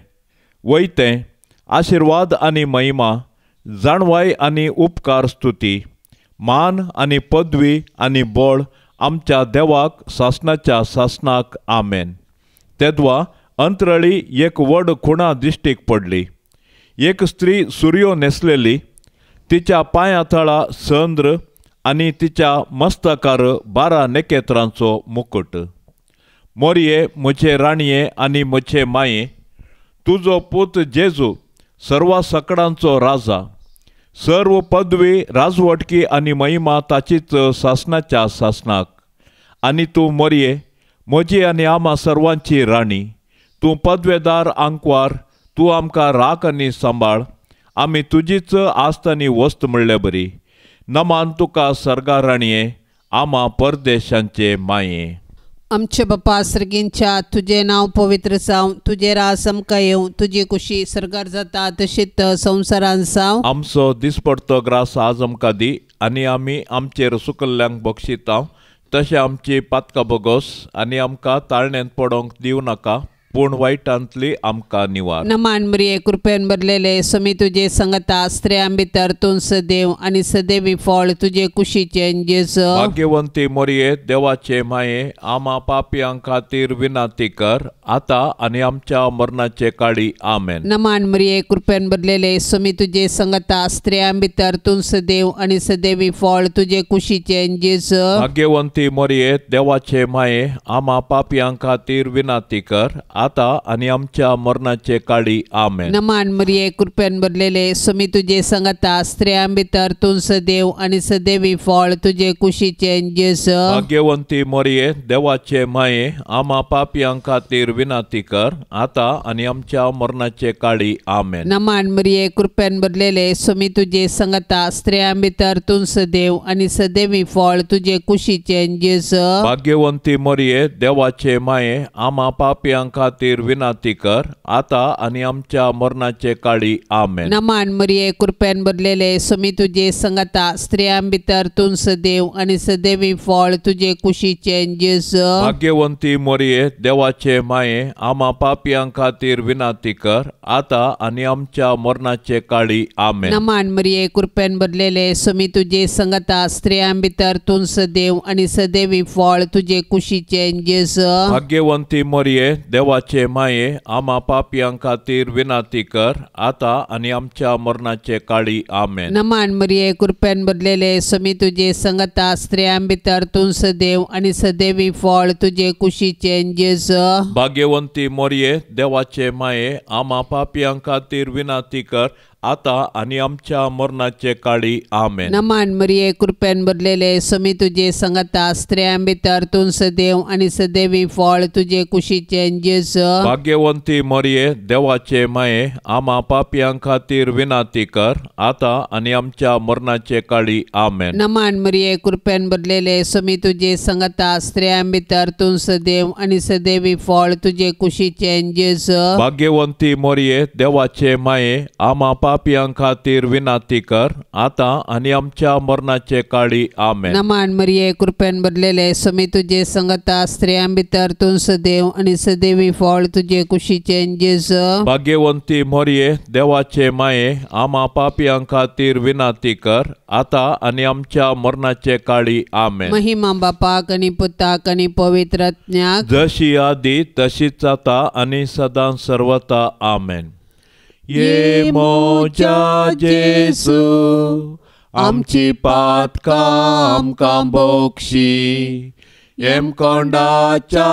वयतें आशिर्वाद आनी महिमा, जाणवाय आनी उपकार स्तुती, मान आनी पदवी आनी बळ आमच्या देवाक सासणाच्या सासणाक आमेन। तेदवा अंतरळी एक व्हड खुणा दिश्टीक पडली। एक स्त्री सुरयो न्हेसलेली, तिच्या पांया तळा चंद्र आनी तिच्या मस्तकार 12 नखेत्रांचो मुकुट। मोरये म्हजे राणये आनी म्हजे माये, तुजो पूत जेजू सर्व सकडांचो राजा, सर्व पदवी राजवटकी आनी महिमा ताचीच सासणाच्या सासणाक। आनी तूं मोरये म्हजी आनी आमा सर्वांची राणी, तूं पदवेदार आंकवार, तूं आमकां राख आनी सांबाळ, आमी तुजीच आस्त आनी वस्त म्हणले बरी। नमान तुका सर्गा राणये, आमा परदेशांचे माये। आमचे बापा सर्गींच्या, तुजें नांव पवित्र जावं, तुजें राज आमकां येवं, तुजी कुशी सर्गार जाता तशीच संवसारान जावं। आमचो दिसपडतो ग्रास आज आमकां दी आनी आमी आमचेर सुकल्ल्यांक बक्षिता तशें आमची पातकां बोगोस आनी आमकां ताळण्यांत पडोंक दिवं नाका, पूण वायटांतली आमकां निवार. नमान मरिये, कृपेन भरलेले, स्वामी तुजे संगता, स्त्रियां भितर तूं सदैव आनी सदैवी फळ तुजे कुशीचें जेजू. भाग्यवंती मोरये, देवाचे माये, आमा पापयां खातीर विनंती कर, आतां आनी आमच्या मरणाचे काळी. आमेन. नमान मरिये, कृपेन भरलेले, स्वामी तुजे संगता, स्त्रियां भितर तूं सदैव आनी सदैवी फळ तुजे कुशीचें जेजू. भाग्यवंती मोरये, देवाचे माये, आमा पापयां खातीर विनंती कर, आतां आनी आमच्या मरणाचे काळी. आमेन. नमान मरिये, कृपेन भरलेले, स्वामी तुजे संगता, स्त्रियां भितर तूं सदैव आनी सदैवी फळ तुजे कुशीचें जेजू. भाग्यवंती मोरये, देवाचे माये, आमा पापयां खातीर विनंती कर, आतां आनी आमच्या मरणाचे काळी. आमेन. नमान मरिये, कृपेन भरलेले, स्वामी तुजे संगता, स्त्रियां भितर तूं सदैव आनी सदैवी फळ तुजे कुशीचें जेजू. भाग्यवंती मोरये, देवाचे माये, आमा पापयां खातीर विनंती कर, आतां आनी आमच्या मरणाचे काळी. आमेन. नमान मरिये, कृपेन भरलेले, स्वामी तुजे संगता, स्त्रियां भितर तूं सदैव आनी सदैवी फळ तुजे कुशीचें जेजू. भाग्यवंती मोरये, देवाचे माये, आमा पापयां खातीर विनंती कर, आतां आनी आमच्या मरणाचे काळी. आमेन. नमान मरिये, कृपेन भरलेले, स्वामी तुजे संगता, स्त्रियां भितर तूं सदैव आनी सदैवी फळ तुजे कुशीचें जेजू. भाग्यवंती मोरये, देवाचे माये, आमा पापयां खातीर विनंती कर, आतां आनी आमच्या मरणाचे काळी. आमेन. नमान मरिये, कृपेन भरलेले, स्वामी तुजे संगता, स्त्रियां भितर तूं सदैव आनी सदैवी फळ तुजे कुशीचें जेजू. भाग्यवंती मोरये, देवाचे माये, आमा पापयां खातीर विनंती कर, आतां आनी आमच्या मरणाचे काळी. आमेन. नमान मरिये, कृपेन भरलेले, स्वामी तुजे संगता, स्त्रियां भितर तूं सदैव आनी सदैवी फळ तुजे कुशीचें जेजू. भाग्यवंती मोरये, देवाचे माये, आमा पापयां खातीर विनंती कर, आतां आनी आमच्या मरणाचे काळी. आमेन. नमान मरिये, कृपेन भरलेले, स्वामी तुजे संगता, स्त्रियां भितर तूं सदैव आनी सदैवी फळ तुजे कुशीचें जेजू. भाग्यवंती मोरये, देवाचे माये, आमा पापयां खातीर विनंती कर, आतां आनी आमच्या मरणाचे काळी. आमेन. नमान मरिये, कृपेन भरलेले, स्वामी तुजे संगता, स्त्रियां भितर तूं सदैव आनी सदैवी फळ तुजे कुशीचें जेजू. भाग्यवंती मोरये, देवाचे माये, आमा पापयां खातीर विनंती कर, आतां आनी आमच्या मरणाचे काळी. आमेन. महिमा बापाक आनी पुताक आनी पवित्र आत्म्याक, जशी आदी तशीच आतां आनी सदां सर्वता. आमेन. ये मोजा जेजू, आमची पातकां आमकां बोक्षी, येमकोंडाच्या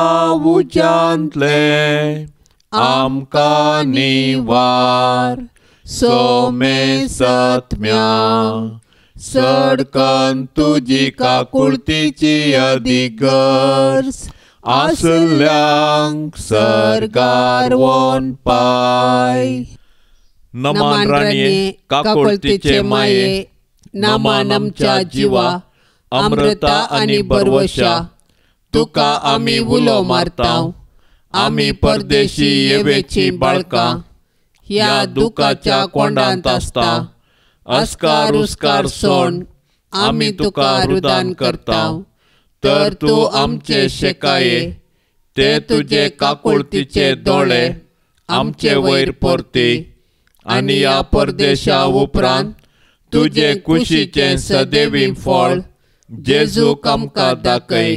उज्यांतले आमकां निवार, सोमे सत्म्या सडकन तुजी काकुळतीची अदीक गरज आसल्यांक सर्गार वोन पाय. नमान राणये, काकुळतीचे माये, नमान आमच्या जिवा, अमृता आनी बरवशा, तुका आमी उलो मारता, आमी परदेशी येवेची बाळकां, ह्या दुखाच्या कोंडांत आसता, अस्कार उस्कार सोण आमी तुका रुदान करता, तर तूं आमचे शेकाये, ते तुजे काकुळतीचे दोळे आमचे वयर परती, आनी ह्या परदेशा उपरांत तुजे कुशीचें सदैवी फळ जेजूक आमकां दाखय.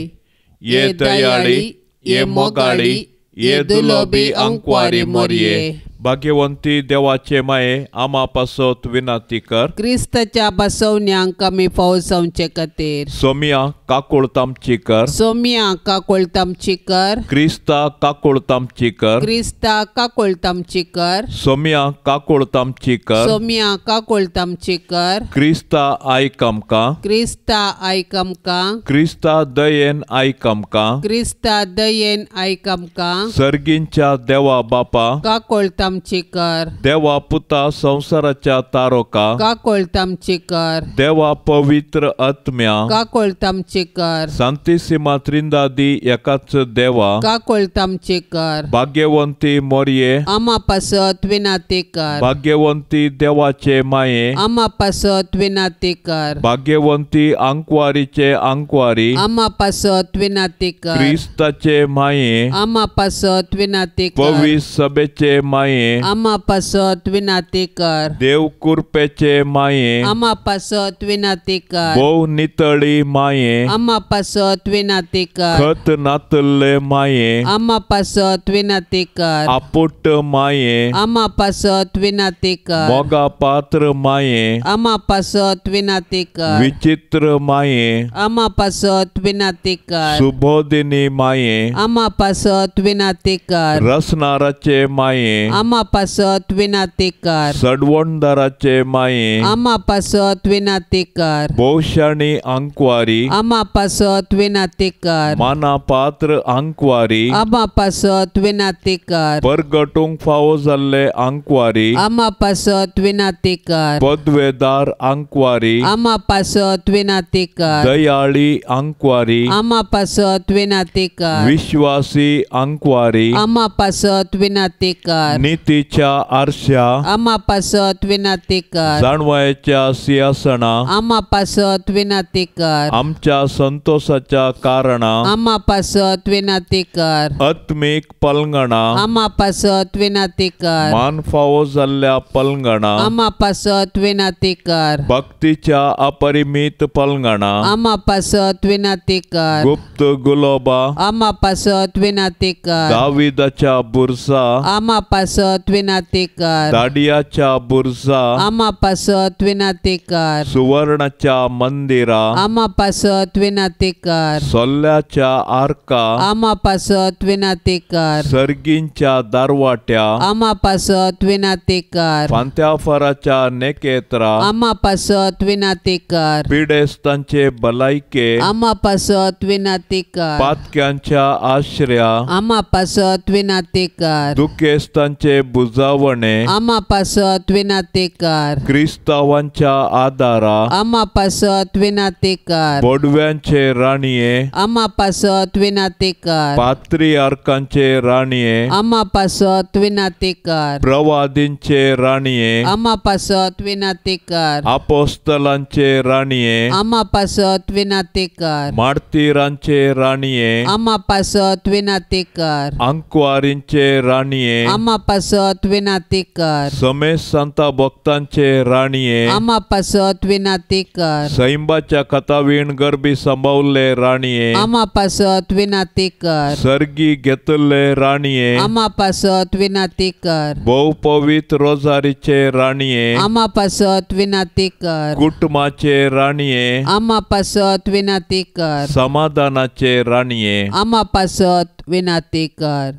ये दयाळी, ये मोगाळी, ये दुलोबी अंकवारी मोरये. भाग्यवंती देवाचे माये, आमा पासत विनंती कर, क्रिस्ताच्या बसवण्यांक आमी फाव जावचे खातीर. सोमिया काकुळत आमची कर, सोमिया काकुळत आमची कर, क्रिस्ता काकुळत आमची कर, क्रिस्ता काकुळत आमची कर, सोमिया काकुळत आमची कर, सोमिया काकुळत आमची कर, क्रिस्ता आयक आमकां, क्रिस्ता आयक आमकां, क्रिस्ता दयेन आयक आमकां, क्रिस्ता दयेन आयक आमकां, सर्गींच्या देवा बापा काकुळत आमची कर। देवा पुता संवसाराच्या तारोका काकोळत आमची कर। देवा पवित्र आत्म्या काकोळत आमची कर। सांतिसिमा त्रिंदादी एकाच देवा काकोळत आमची कर। भाग्यवंती मोरये आमा पासत विनाती कर। भाग्यवंती देवाचे माये आमा पासत विनाती कर। भाग्यवंती आंकवारीचे आंकवारी आमा पासत विनाती कर। क्रिस्ताचे माये आमा पासत विनाती कर। पवित्र सभेचे माये आमा पासत विनाती कर। देव कृपेचे माये आमा पासत विनाती कर। भोव नितळी माये आमा पासत विनाती कर। खत नातल्ले माये आमा पासत विनाती कर। आपुट माये आमा पासत विनाती कर। मोगा पात्र माये आमा पासत विनाती कर। विचित्र माये आमा पासत विनाती कर। सुबोधिनी माये आमा पासत विनाती कर। रसनाराचे माये आमा पासत विनाती कर। सडवणदाराचे माये आमा पासत विनाती कर। भोवशाणी आंकवारी आमा पासत विनाती कर। माना पात्र आंकवारी आमा पासत विनाती कर। परगटूंक फावो जाल्ले आंकवारी आमा पासत विनाती कर। पदवेदार आंकवारी आमा पासत विनाती कर। दयाळी आंकवारी आमा पासत विनाती कर। विश्वासी आंकवारी आमा पासत विनाती कर। नितीच्या आरश्या आमा पासत विनाती कर। जाणवायच्या सिंहासना आमा पासत विनाती कर। आमच्या संतोषाच्या कारणा आमा पासत विनाती कर। आत्मीक पलंगणा आमा पासत विनाती कर। मान फावो जाल्ल्या पलंगणा आमा पासत विनाती कर। भक्तीच्या अपरिमित पलंगणा आमा पासत विनाती कर। गुप्त गुलोबा आमा पासत विनाती कर। दाविदाच्या बुरसा आमा पासत विनाती कर। दाडियाच्या बुरसा आमा पासत विनाती कर। सुवर्णाच्या मंदिरा आमा पासत विनाती कर। सोल्ल्याच्या आर्का आमा पासत विनाती कर। सर्गींच्या दारवाट्या आमा पासत विनाती कर। फांत्याफराच्या नेकेत्रा आमा पासत विनाती कर। पिडेस्तांचे भलायके आमा पासत विनाती कर। पातक्यांच्या आश्रया आमा पासत विनाती कर। दुखेस्तांचे बुजावणे आमा पासत विनाती कर। क्रिस्तावांच्या आदारा आमा पासत विनाती कर। बोडव्यांचे राणये आमा पासत विनाती कर। पात्रियार्कांचे राणये आमा पासत विनाती कर। प्रवादींचे राणये आमा पासत विनाती कर। अपोस्तलांचे राणये आमा पासत विनाती कर। मार्तीरांचे राणये आमा पासत विनाती कर। आंकवारींचे राणये आमा पासत विनाती कर। समेत संता भक्तांचे राणये आमा पासत विनाती कर। सैंबाच्या कथावीण गर्भी सांबावल्ले राणये आमा पासत विनाती कर। सर्गी घेतल्ले राणये आमा पासत विनाती कर। भोव पवित्र रोजारीचे राणये आमा पासत विनाती कर। कुटुंबाचे राणये आमा पासत विनाती कर। समाधानाचे राणये आमा पासत विनाती कर।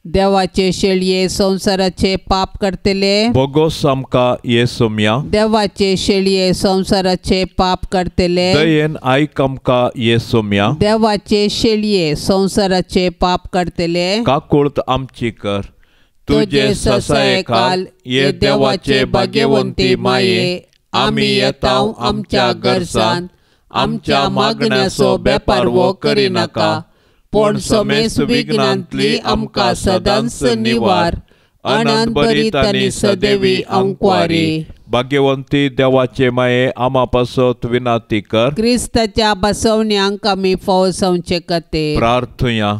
देवाचे शेळये संवसाराचे पाप करतले बोगोस आमकां येसोम्या। देवाचे शेळये संवसाराचे पाप करतले दयेन आयक आमकां येसोम्या। देवाचे शेळये संवसाराचे पाप करतले काकुळत आमची कर। तुजे ससायेखाल ये देवाचे भाग्यवंती माये आमी येताव आमच्या गरजान आमच्या मागण्याचो बेपारवो करिनाका पूण समेस विघ्नांतली आमकां सदांच निवार। अनंत बरीत आनी सदैवी आंकवारी। भाग्यवंती देवाचे माये आमा पासत विनाती कर। क्रिस्ताच्या बसवण्यांक आमी फावो जावचे खातीर प्रार्थुया।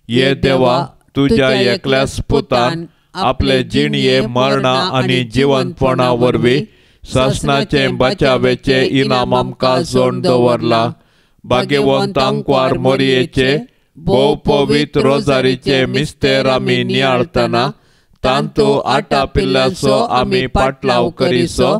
ये देवा तुज्या एकल्याच पुतान आपले जिणये मरणा आनी जिवंतपणा वरवीं सासणाचे बचावेचे इनाम आमकां जोड दवरला। भाग्यवंत आंकवार मोरयेचे भोव पवित्र रोजारीचे मिस्तेर आमी नियाळतना तांतू आटापिल्ल्याचो आमी पाटलाव करिसो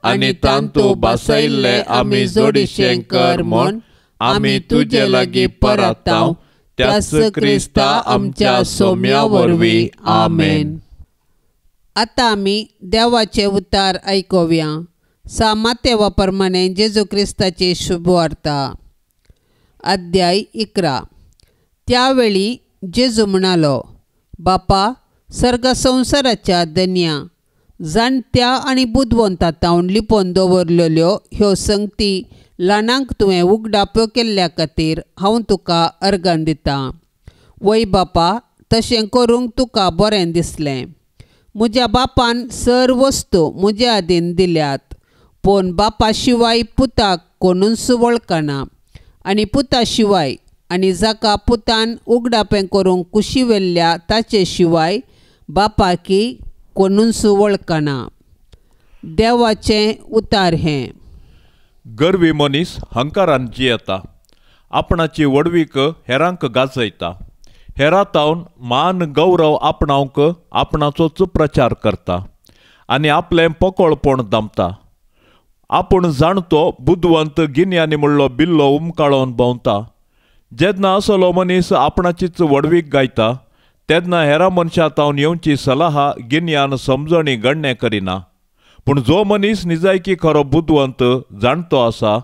आनी तांतू बसयल्ले आमी जोडीशें कर म्हूण आमी तुजे लागीं परताव त्याच क्रिस्ता आमच्या सोम्या वरवीं आमेन। आतां आमी देवाचे उतार आयकुया। सा मातेवा प्रमाणे जेजू क्रिस्ताची शुभवार्ता अध्याय 11। त्यावेळी जेजू म्हणालो, बापा सर्ग संवसाराच्या दन्या जाणत्या आनी बुदवंता तावन लिपोवन दवरलेल्यो ह्यो संगती ल्हानांक तुवें उगडाप्यो केल्ल्या खातीर हांव तुका अर्गां दितां. वय बापा, तशें करूंक तुका बरें दिसलें. म्हज्या बापान सर वस्तू म्हज्या आदीन दिल्यात, पूण बापा शिवाय पुताक कोणूच वळखना आनी पुता शिवाय आनी जाका पुतान उगडापें करूंक कुशी व्हेल्ल्या ताचे शिवाय बापाकी कोणूच वळखना. देवाचें उतार हें. गर्वी मनीस हंकारान जियेता, आपणाची व्हडवीक हेरांक गाजयता, हेरां तावन मान गौरव आपणावंक आपणाचोच प्रचार करता आनी आपलें पोकोळपण दामता. आपूण जाणतो बुदवंत गिन्यानी म्हणलो बिल्लो उमकाळोवन भोंवता. जेन्ना असलो मनीस आपणाचीच व्हडवीक गायता तेन्ना हेरां मनशां तावन येवची सलाहा गिन्यान समजणी गण्णे करिना. पूण जो मनीस निजायकी खरो बुदवंत जाणतो आसा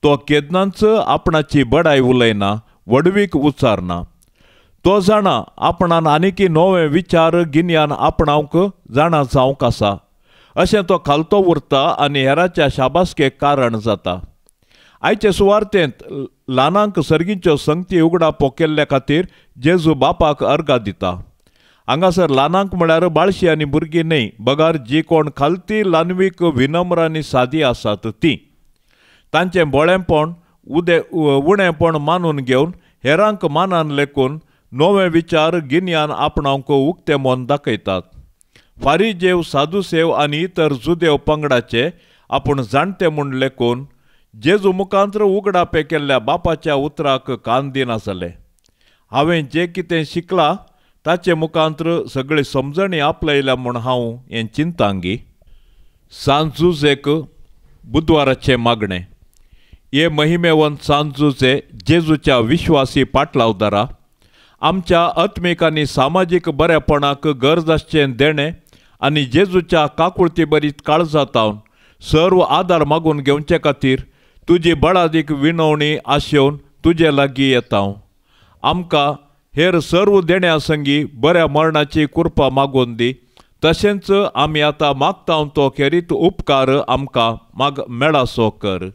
तो केन्नाच आपणाची बडाय उलयना, व्हडवीक उच्चारना. तो जाणा आपणान आनीकी नवे विचार गिन्यान आपणावंक जाणा जावंक आसा अशें तो खालतो उरता आनी हेराच्या शाबासकेक कारण जाता. आयचे सुवार्तेंत ल्हानांक सर्गीच्यो संगती उगडापो केल्ल्या खातीर जेजू बापाक अर्गां दिता. हांगासर ल्हानांक म्हळ्यार बाळशी आनी भुरगीं न्हय, बगर जी कोण खालती ल्हानवीक विनम्र आनी सादी आसात ती. तांचें बोळेंपण उणेंपण मानून घेवन हेरांक मानान लेखून नवे विचार गिन्यान आपणावंक उक्तें मन दाखयतात. फारीजेव, साधुसेव आनी इतर जुदेव पंगडाचे आपूण जाणटे म्हूण लेखून जेजू मुखांत्र उगडापे केल्ल्या बापाच्या उतराक कान दिनासले. हांवें जें कितें शिकलां ताचे मुखांत्र सगळी समजणी आपलयल्या म्हूण हांव हें चिंतांगी. सांजुजेक बुधवाराचें मागणें. हे महिमेवंत सांजुजे जेजूच्या विश्वासी पाटलावदारा, आमच्या आत्मीक आनी सामाजीक बरेपणाक गरज आसचें देणें आनी जेजूच्या काकुळती बरीत काळजातावन सर्व आदार मागून घेवचे खातीर तुजी बळादीक विनवणी आशेवन तुजे लागीं येता. आमकां हेर सर्व देण्या संगी बऱ्या मरणाची कृपा मागून दी, तशेंच आमी आतां मागता तो खेरीत उपकार आमकां माग मेळासो कर.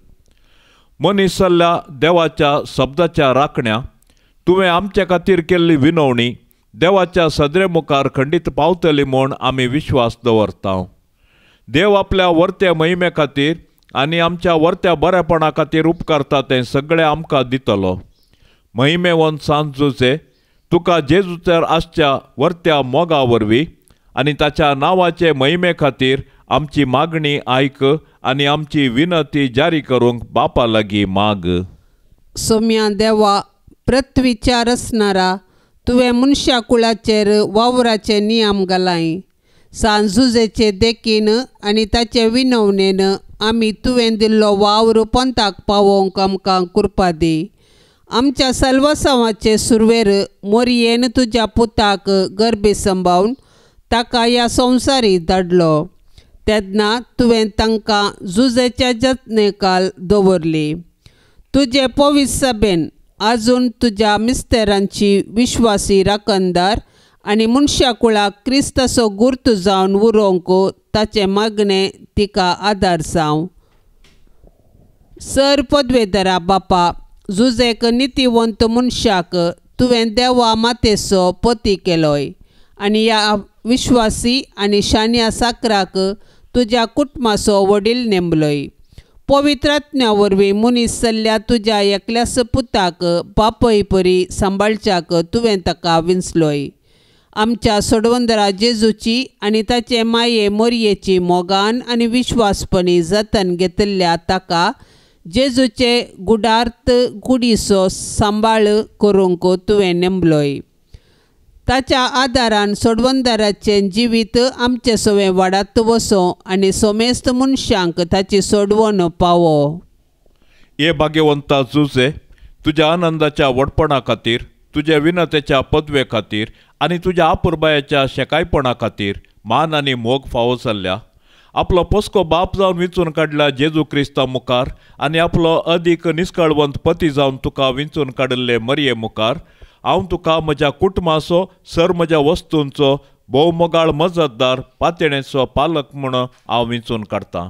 मनीस जाल्ल्या देवाच्या शब्दाच्या राखण्या तुवें आमचे खातीर केल्ली विनवणी देवाच्या सदरे मुखार खंडीत पावतली म्हूण आमी विश्वास दवरता. देव आपल्या वर्त्या महिमे खातीर आनी आमच्या वर्त्या बरेपणा खातीर उपकारता तें सगळें आमकां दितलो. महिमेवंत सांजुजे, तुका जेजूचेर आसच्या वर्त्या मोगा वरवीं आनी ताच्या नांवाचे महिमे खातीर आमची मागणी आयक आनी आमची विनंती जारी करूंक बापा लागीं माग. सोम्या देवा, पृथ्वीच्या रचणारा, तुवें मनशा कुळाचेर वावराचे नियम घालाय. सांजुजेचे देखीन आनी ताचे विनवणेन आमी तुवें दिल्लो वावर पंथाक पावोवंक आमकां कृपा दी. आमच्या सल्वसांवाचे सुरवेर मोरयेन तुज्या पुताक गर्भी सांबाळून ताका ह्या संवसारी धाडलो तेन्ना तुवें तांकां जुजेच्या जतनेकाल दवरली. तुजे पवित्र सभेन आजून तुज्या मिस्तेरांची विश्वासी राखणदार आनी मनशा कुळाक क्रिस्ताचो गुर्त जावन उरोवंक ताचें मागणें तिका आदार जावं. सर पदवेदारा बापा, जुजेक नितीवंत मनशाक तुवें देवा मातेचो पती केलोय आनी ह्या विश्वासी आनी शान्या साकराक तुज्या कुटुंबाचो वडील नेमलोय. पवित्र आत्म्या वरवीं मनीस जाल्ल्या तुज्या एकल्याच पुताक बापय परी सांबाळच्याक तुवें ताका विंचलोय. आमच्या सोडवंदरा जेजूची आनी ताचे माये मोरयेची मोगान आनी विश्वासपणी जतन घेतिल्ल्या ताका जेजूचे गुडार्थ कुडीचो सांबाळ करूंक तुवें नेमलोय. ताच्या आदारान सोडवंदाराचें जिवीत आमचें सवें वाडात वसो आनी सोमेस्त मनशांक ताची सोडवण पावो. हे भाग्यवंता जुजे, तुज्या आनंदाच्या व्हडपणा खातीर, तुज्या विनतेच्या पदवे खातीर आनी तुज्या आपुरबायाच्या शेकायपणा खातीर मान आनी मोग फावो जाल्ल्या आपलो पोसको बाप जावन विंचून काडला जेजू क्रिस्ता मुखार आनी आपलो अदीक निस्कळवंत पती जावन तुका विंचून काडिल्ले मरये मुखार हांव तुका म्हज्या कुटुंबाचो सर म्हज्या वस्तूंचो भोव मोगाळ मजतदार पातयेणेचो पालक म्हूण हांव विंचून काडटा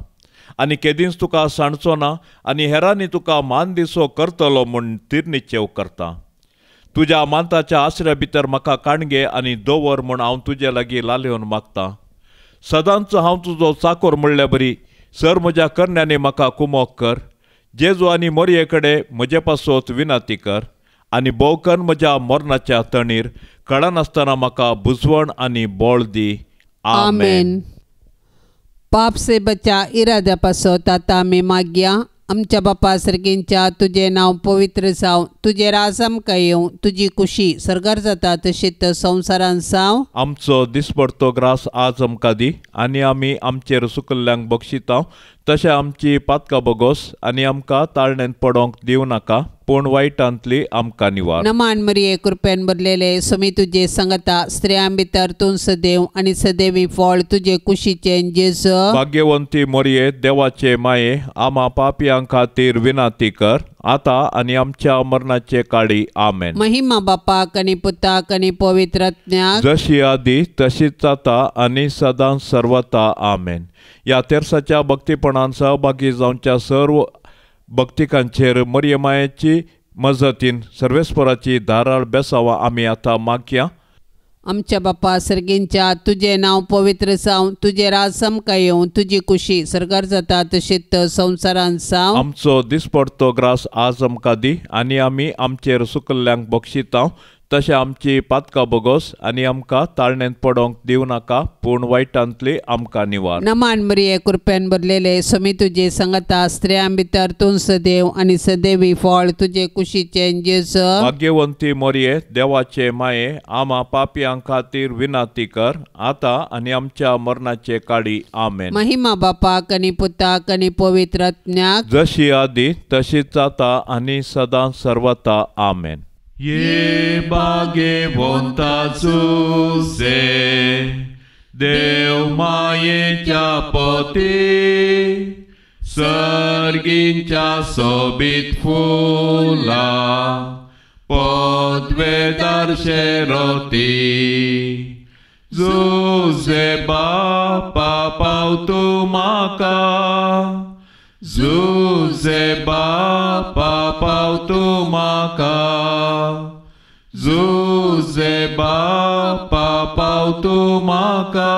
आनी केदींच तुका सांडचो ना आनी हेरांनी तुका मान दिसो करतलो म्हूण तिरनिश्चेव करता. तुज्या मांताच्या आसऱ्या भितर म्हाका काणगे आनी दवर म्हूण हांव तुजे लागीं लालेवन मागता. सदांच हांव तुजो चाकोर म्हणल्या बरी सर म्हज्या करण्यांनी म्हाका कुमोक कर. जेजू आनी मोरये कडेन म्हजे पासत विनंती कर आनी भोवकन म्हज्या मरणाच्या तणीर कळनासतना म्हाका बुजवण आनी बळ दी. आमेन. पाप सेबाच्या इराद्या पासत आतां आमी मागया. आमच्या बापा सर्गींच्या तुजें नांव पवित्र जावं, तुजें राज आमकां येवं, तुजी कुशी सर्गार जाता तशीच संवसारान जावं. आमचो दिसपडतो ग्रास आज आमकां दी आनी आमी आमचेर सुकल्ल्यांक बक्षिता तशें आमची पातकां बगोस आनी आमकां ताळणेंत पडोंक दिवं नाका पूण वायटांतली आमकां निवार. नमान मरिये कृपेन भरलेले स्वामी तुजे संगता, स्त्रियां भितर तूं सदैव आनी सदैवी फळ तुजे कुशीचें जेजू. भाग्यवंती मोरये देवाचे माये आमा पापयां खातीर विनंती कर आतां आनी आमच्या मरणाचे काळी. आमेन. महिमा बापाक आनी पुताक आनी पवित्र आत्म्याक, जशी आदी तशीच आतां आनी सदां सर्वता. आमेन. ह्या तेर्साच्या भक्तीपणान सहभागी जावच्या सर्व भक्तिकांचेर मरिये मायेची मजतीन सर्वेस्पराची धाराळ बेसावा आमी आतां मागया. आमच्या बापा सर्गींच्या तुजें नांव पवित्र जावं, तुजें राज आमकां येवं, तुजी कुशी सर्गार जाता तशीच संवसारान जावं. आमचो दिसपडतो ग्रास आज आमकां दी आनी आमी आमचेर सुकल्ल्यांक बक्षिता तशें आमची पातकां बगोस आनी आमकां ताळणेंत पडोंक दिवं नाका पूण वायटांतली आमकां निवार. नमान मरिये कृपेन भरलेले स्वामी तुजे संगता, स्त्रियां भितर तूं सदैव आनी सदैवी फळ तुजे कुशीचें जेजू. भाग्यवंती मोरये देवाचे माये आमा पापयां खातीर विनंती कर आतां आनी आमच्या मरणाचे काळी. आमेन. महिमा बापाक आनी पुताक आनी पवित्र आत्म्याक, जशी आदी तशीच आतां आनी सदां सर्वता. आमेन. ये भाग्यवंता जुजे देव मायेच्या पती सर्गींच्या सोबीत फुला पदवेदार शेरोती जुजे बापा पावतू म्हाका जुजे बापा पावतू म्हाका जुजे बापा पावतू म्हाका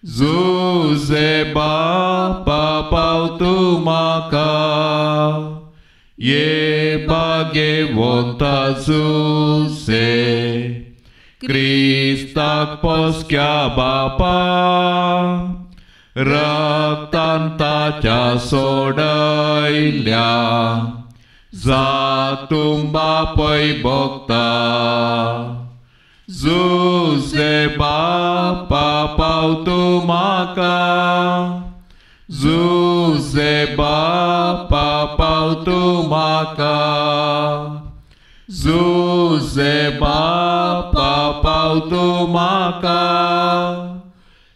जुजे बापा पावतू म्हाका. ये भाग्यवंता जुजे क्रिस्ताक पोसक्या बापा रक्तान ताच्या सोडयल्या जातूं बापय भोगता. जुजे बापा पावतू म्हाका जुजे बापा पावतू म्हाका जुजे बापा पावतू म्हाका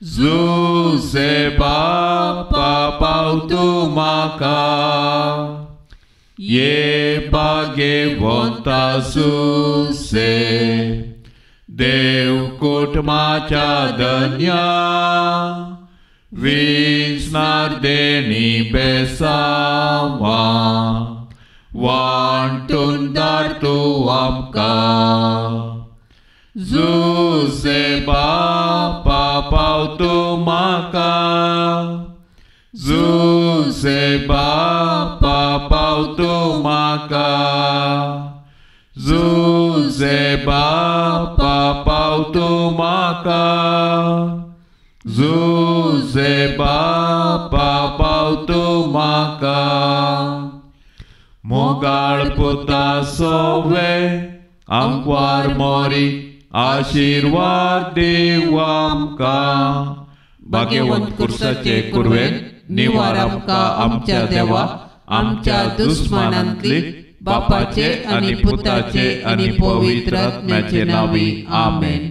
जुजे बापा पावतू म्हाका. ये भाग्यवंता जुजे देव कुटुंबाच्या धन्या विसनार देणी बेसावा वांटून दार तूं आमकां. जुजे बापा पावतू म्हाका जुजे बापा पावतू म्हाका जुजे बापा पावतू म्हाका जुजे बापा पावतू म्हाका. मोगाळ पुता सोवे आंकवार मोरी आशिर्वाद देव आमकां. भाग्यवंत कुर्साचे कुरवेन निवार आमकां आमच्या देवा आमच्या दुस्मानांतली बापाचे आनी पुताचे आनी पवित्र आत्म्याचे नांवी. आमेन.